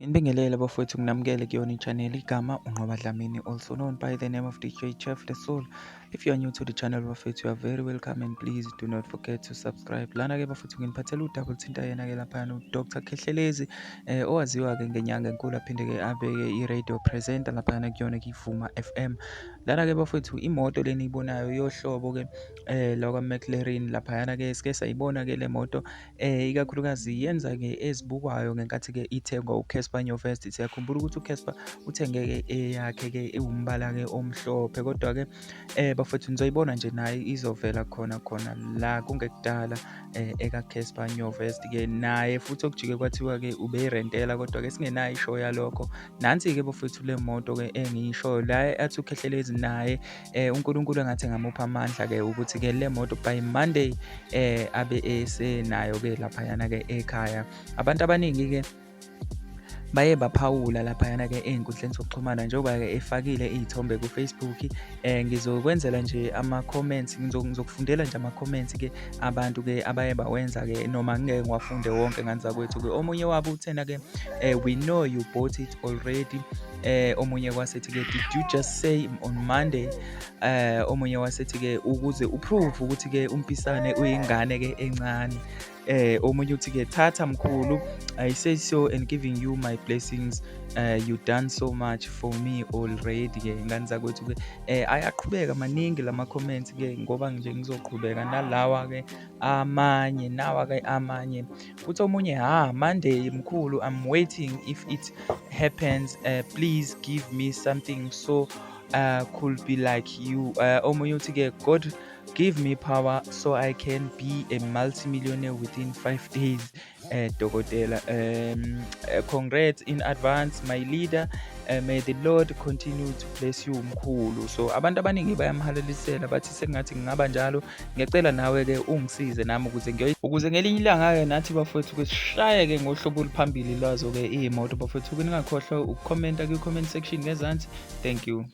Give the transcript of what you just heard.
Nginibingelele bafowethu, nginamukele kuyona i-channel. Igama uNqoba Dlamini, also known by the name of DJ Chef The Soul. If you are new to the channel bafowethu, you are very welcome and please do not forget to subscribe. Lana-ke bafowethu nginiphathela udaba oluthinta yena-ke laphayana uDr Khehlelezi, owaziwa-ke ngenyanga enkulu, aphinde-ke abeke i-radio presenter laphayana kuyona kivuma FM. Lana-ke bafowethu imoto leni ibonayo yohlobo-ke lwakwa-McLaren laphayana-ke sike sayibona-ke le moto. Ikakhulukazi yenza-ke ezibukwayo ngenkathi-ke ithengwa uCassper Nyovest. Siyakhumbula ukuthi uCassper uthenge-ke eyakhe-ke ewumbala-ke omhlophe, kodwa-ke bafowethu nizoyibona nje naye izovela khona khona la kungekudala, eka-Cassper Nyovest-ke naye futhi okujike kwathiwa-ke ubeyirentela, kodwa-ke singenayo ishow yalokho. Nansi-ke bafowethu le moto-ke engiyishoyo la athi uKhehlelezi naye uNkulunkulu engathi engamupha amandla-ke ukuthi-ke le moto by Monday abe esenayo-ke laphayana-ke ekhaya. Abantu abaningi-ke baye baphawula laphayana-ke ey'nkundleni zokuxhumana njengoba-ke efakile iy'thombe ku-Facebook. Ngizokwenzela nje ama-comments, ngizokufundela nje ama-comments-ke abantu-ke abaye bawenza-ke, noma ngingeke ngiwafunde wonke, ngane zakwethu-ke. Omunye wabo uthena-ke, "We know you bought it already." Omunye wasethi-ke, "Did you just say on Monday?" Omunye wasethi-ke, "Ukuze uprove ukuthi-ke umpisane uyingane-ke encane." Omunye uthi-ke, "Thatha mkhulu, I say so and giving you my blessings, you done so much for me already." Ke ngane zakwethu-ke, ayaqhubeka maningi lama comments-ke, ngoba nje ngizoqhubeka nalawa-ke amanye, nawa-ke amanye futhi. Omunye, "Ha, Monday mkhulu, I'm waiting. If it happens, please give me something so could be like you." Omunye uthi-ke, "God give me power so I can be a multimillionaire within 5 days, dokotela. Congrats in advance, my leader. May the Lord continue to bless you, mkhulu." So abantu abaningi bayamhalalisela, bathi sengathi ngingaba njalo. Ngiyacela nawe-ke ungisize nami ukuze ngelinye ilanga-ke nathi bafowethu ke sishaye-ke ngohlobo oluphambili lwazo-ke iy'moto. Bafowethu, ningakhohlwa ukukhomenta kwi-comment section ngezansi. Thank you.